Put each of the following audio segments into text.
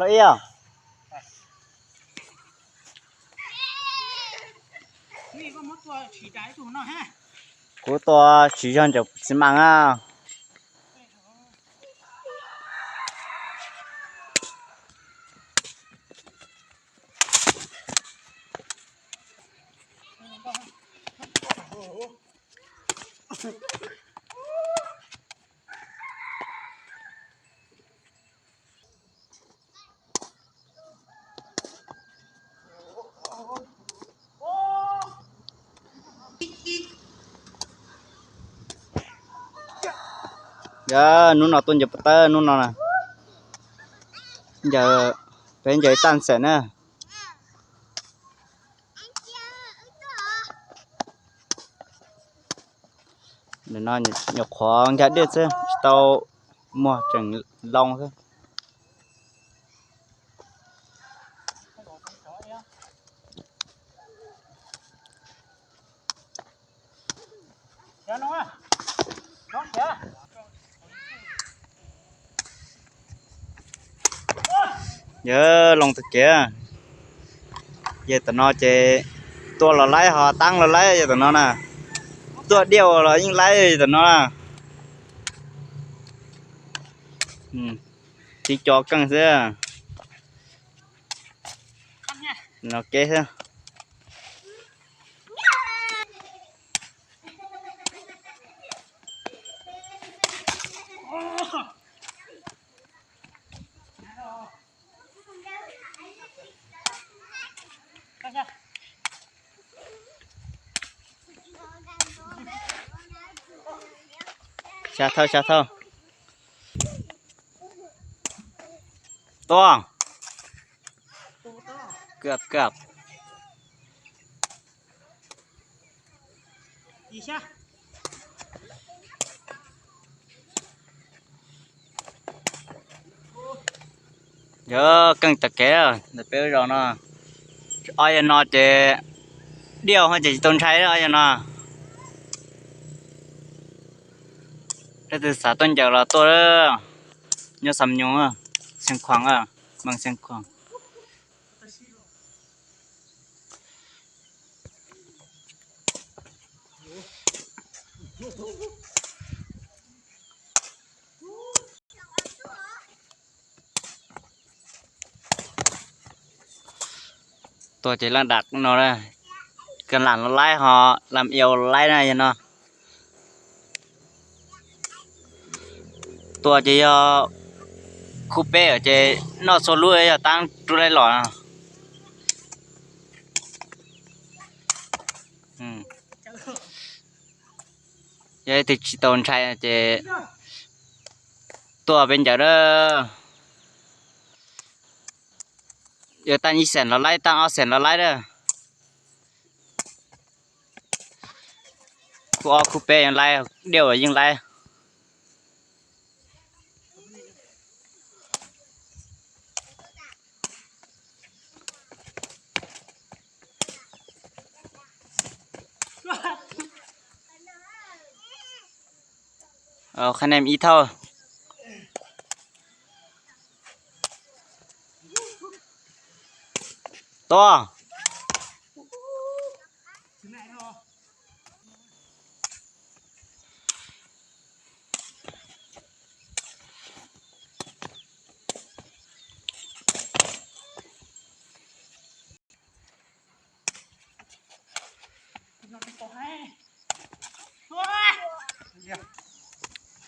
Ib os. Kuv tua tsis yog ntawm xi mas a. Yog hnub no tuaj ncaws puas tawb hnub no na. Ncaws, peb ncaws ib tag xeem na. Nim no nyuam qhuav nkag dej xwb tsis tau muag tseem loo xwb. Yog loo tag kev. Yog tam no ces tua los laib ho taab los laib yog tam no na. Tua diaj los yeej laib yog tam no na. Tib co keej xwb. No kev xwb. Xya thawj, xya thawj. Tua. Kab kab. Yog keej tag kev ntawm peb zos no. Ob yam no ces diaj ho ces tsis tau ntshai ob yam no. Leej twg xav tuaj ncaws los tuaj, nyob Xam Nyoog, Xeev Khuam, Mees Xeev Khuam. Tua ces lam dam no, ka lam los laib ho lam iau los laib na yog no. Tua ces yog khub peb ces noj txhua lub yog taab rub laib los. Yog leej twg tsis tau ntshai ces tuaj peb ncaws a. Yog taab ib xeem los laib, taab ob xeem los laib a. Khub ob khub peb yeej laib, diaj los yeej laib. Qhab nem ib thawj. Tua.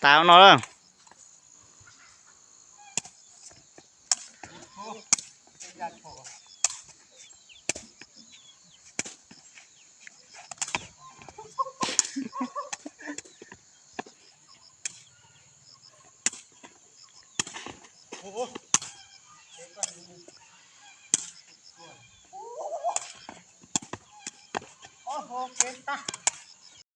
Tas no lawm.